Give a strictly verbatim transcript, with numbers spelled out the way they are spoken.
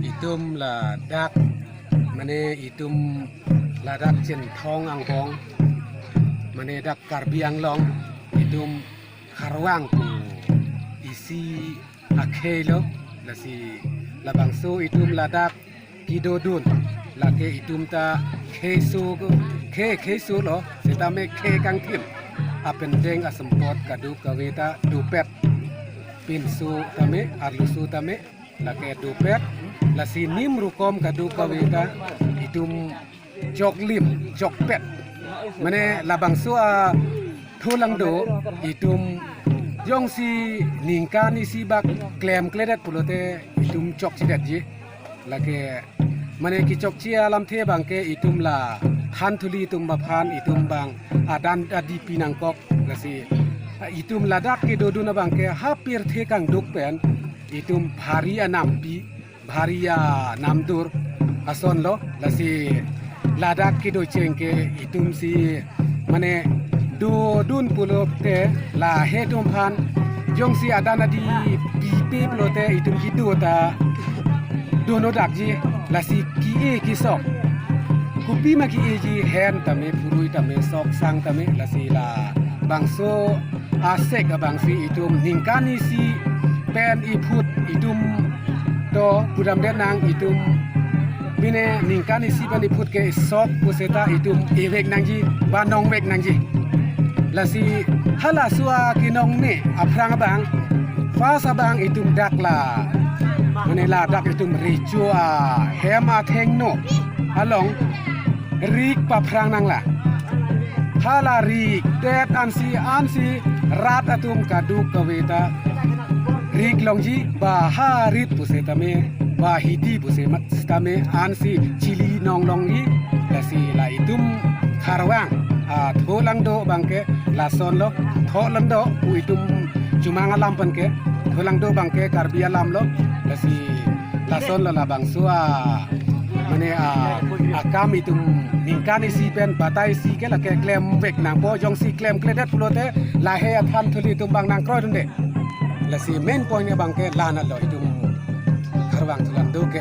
Itum ladak, mane itum ladak Chinthong angbong, mane dak Karbi Anglong, itum Kharvang pu isi akhei lo, lasi labangso itum ladak kedodun, lake itum ta khei so, khei, khei so lo, setame khei kangthim apendeng asempot kadokave ta dopet, pinso tame, arloso tame, lake dopet, lasi nim rukom kadokave ta itum choklim, chokpet. Mane labangso a tholangdo itum jongsi ningkan isi bak klemkledet pulote itum chokchedetji. Lake mane kechokche alamthe abangke itum la thanthuli atum aphan itum abang adan adi pinangkok, lasi itum ladak kedodun abangke ha pirthe kangduk pen itum bhari anampi, bhari anamdur ason lo, lasi ladak kedo cheng ke itum si mane dodun pulote lahei atum aphan jongsi adan adi pipe pulote itum kedo ta dono dakji, lasi ke-e kesok. Kopi ma ke-eji, hen tame, phurui tame, sok sang tame, lasi labangso asek abangsi itum ningkan isi pen iphut itum to pudamdet nang itum mane ningkan isi pen iphut ke sok puseta itum evek nangji, ba nongvek nangji. Lasi halaso akenongne aphrang abang, first abang itum dak la, mane ladak itum recho ahem athengno along rik paphrang nanglang. Hala rik det ansi ansi rat atum kadokave ta rik longji, ba ha rit pusetame, ba hidi pusetame ansi chili nong longji. Lasi la itum Kharvang a tholangdo abangke lason lo, tholangdo pu itum chomang alam pen ke, tholangdo abangke Karbi alam lo. Lasi lason lo labangso a mane a akam itum ningkan isi pen batai isi ke lake klemvek nangpo, jongsi klemkledet pulote lahei athanthuli atum abang nangkroidunde. Lasi main point abangke la-an lo itum Kharvang tholangdo ke.